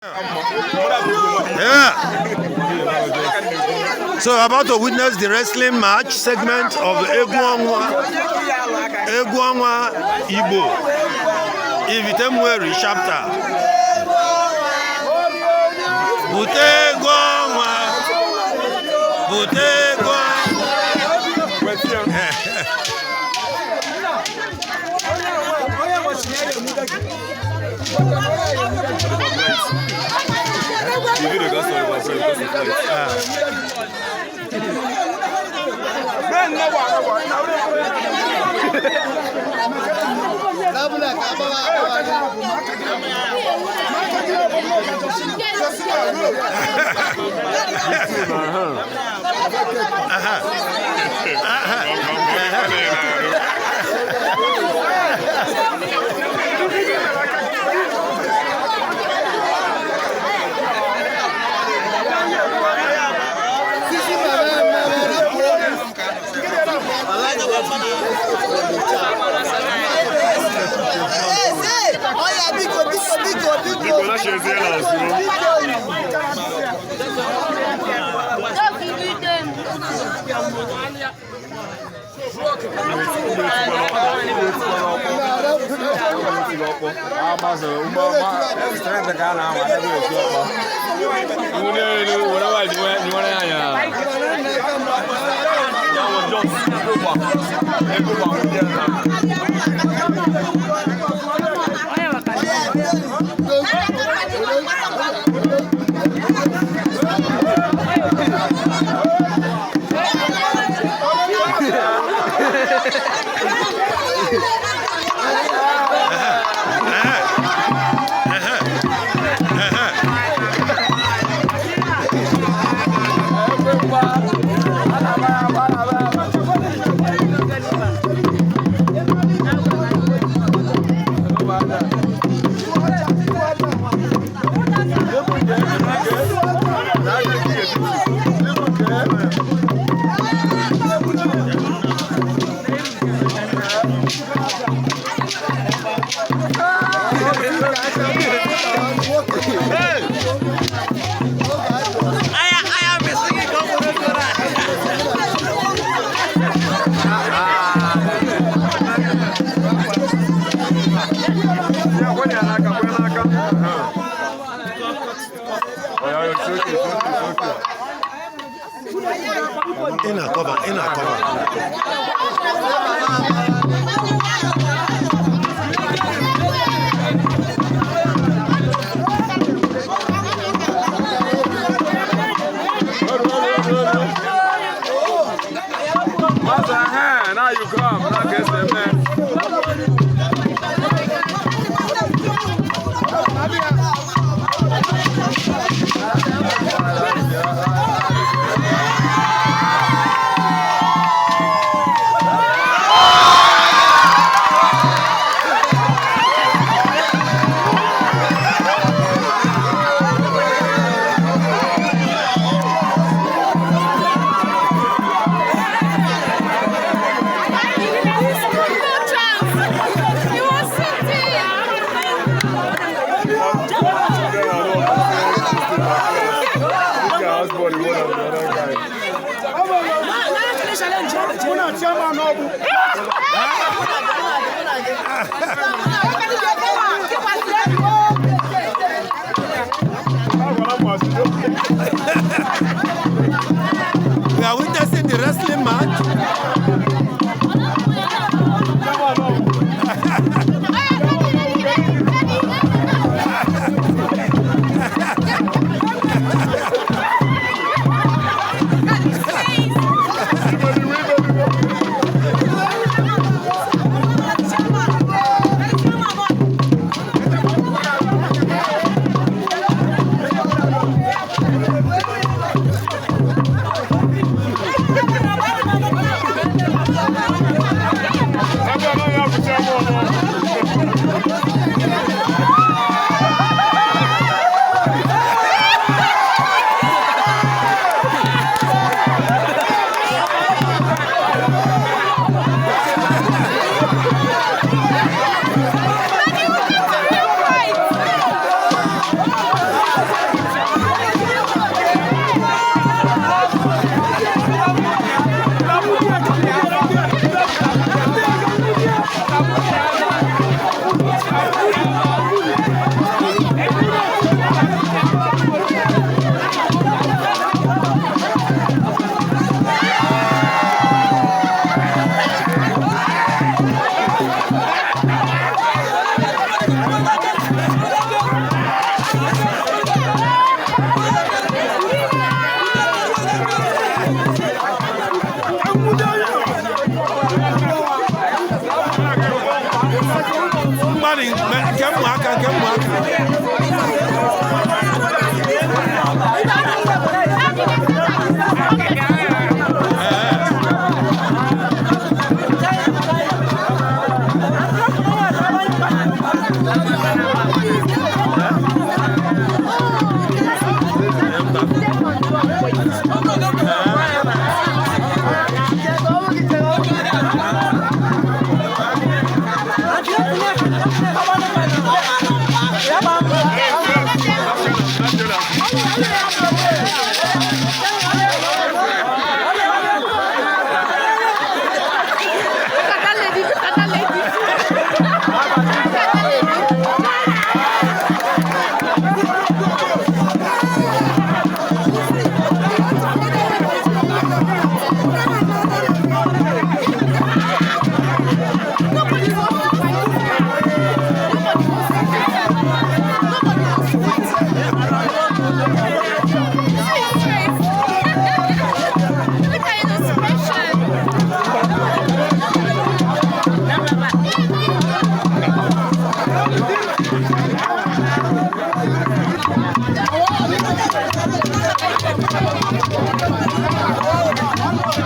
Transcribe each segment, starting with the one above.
Yeah. So about to witness the wrestling match segment of Egwu Ọnwa Igbo Ivite Umueri chapter. Bute egwu ọnwa, bute egwu ọnwa. The video got stolen by because of light. Oya, biko, biko, biko, biko. Biko, na cheziela ozugbo. Ị na-akọba, ị na-akọba. Master, now you come. Now get the man. No chance. He was sitting. This guy has body more than the other guy. We are witnessing the wrestling match. Nobody wants to fight. Nobody wants to fight. Nobody wants to fight. See his face. Look at his expression.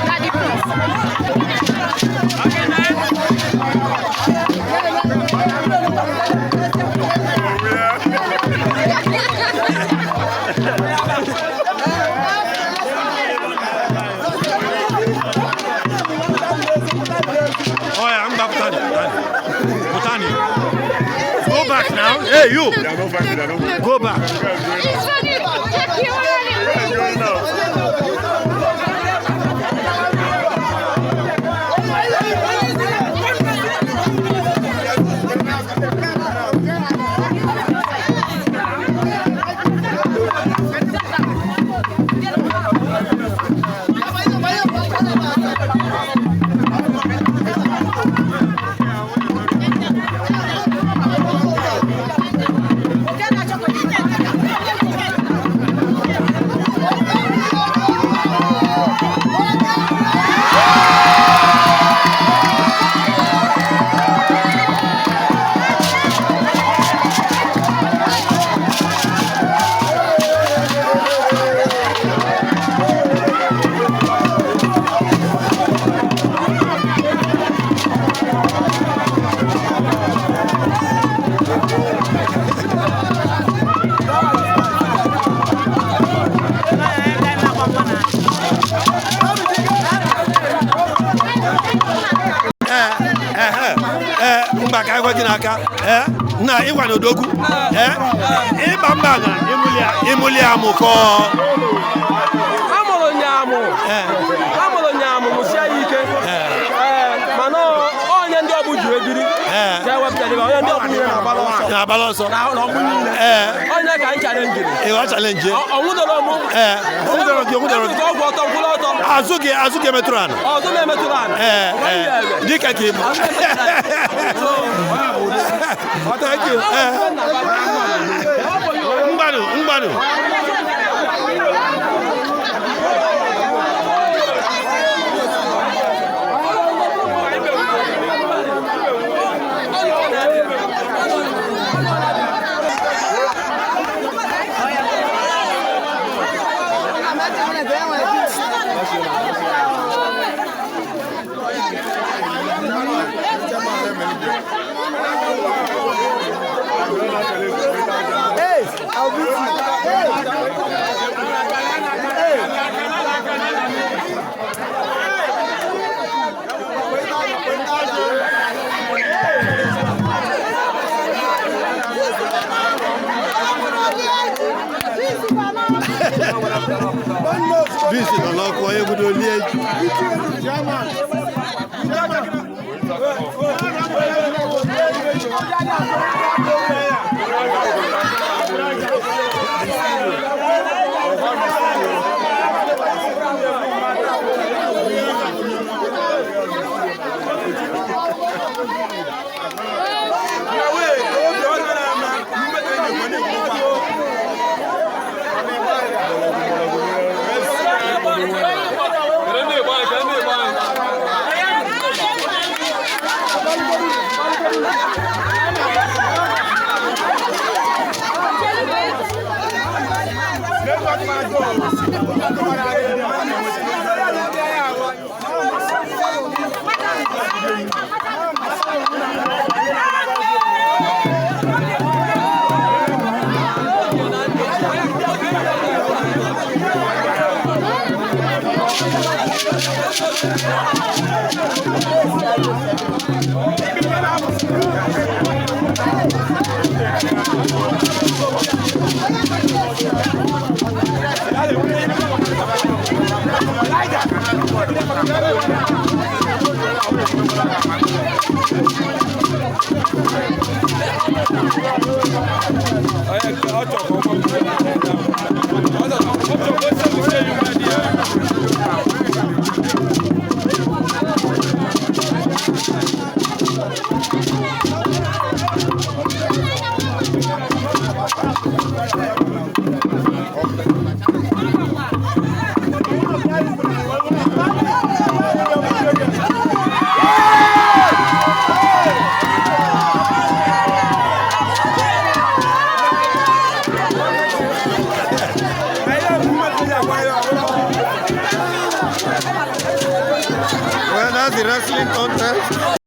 Daddy, please. Oh yeah, I'm back. Putani. Putani. Go back now. Hey, you. They are not fighting. They are not Go back. He's funny. He already- going now. Ee, mba ka ekwe gị n'aka. Ee, na ịgwa na odogwu. Ee, ịba mba na ịmụli amụ kọọ. Amụrụ nyamụ. Amụrụ nyamụ mụsie ya ike. Ee, mana onye ndị ọbụ ji ebiri ka ewepụtara ebe onye ndị ọbụ niile na-agbara ọsọ. Na-agbara ọsọ. Na ọbụ niile. Onye ka m chalenjiri. Ịghọ chalenji. Ọnwụdoro mụ. Ee, ọnwụdoro gị, ọnwụdoro gị. Eji ọgwụ ọtọ kwụrụ ọtọ. Azụ gị emetụrụ ala. Ọzọ na-emetụrụ ala. Ee, ee, dịka ka ị bụ. Thank you. Ee. Mgbanụ, mgbanụ. Hey, I'll beat you. Hey. Hey. Bisi nọ n'ọkụ onye gudo lie ji. Ọ chọrọ ka ọ That's the wrestling contest.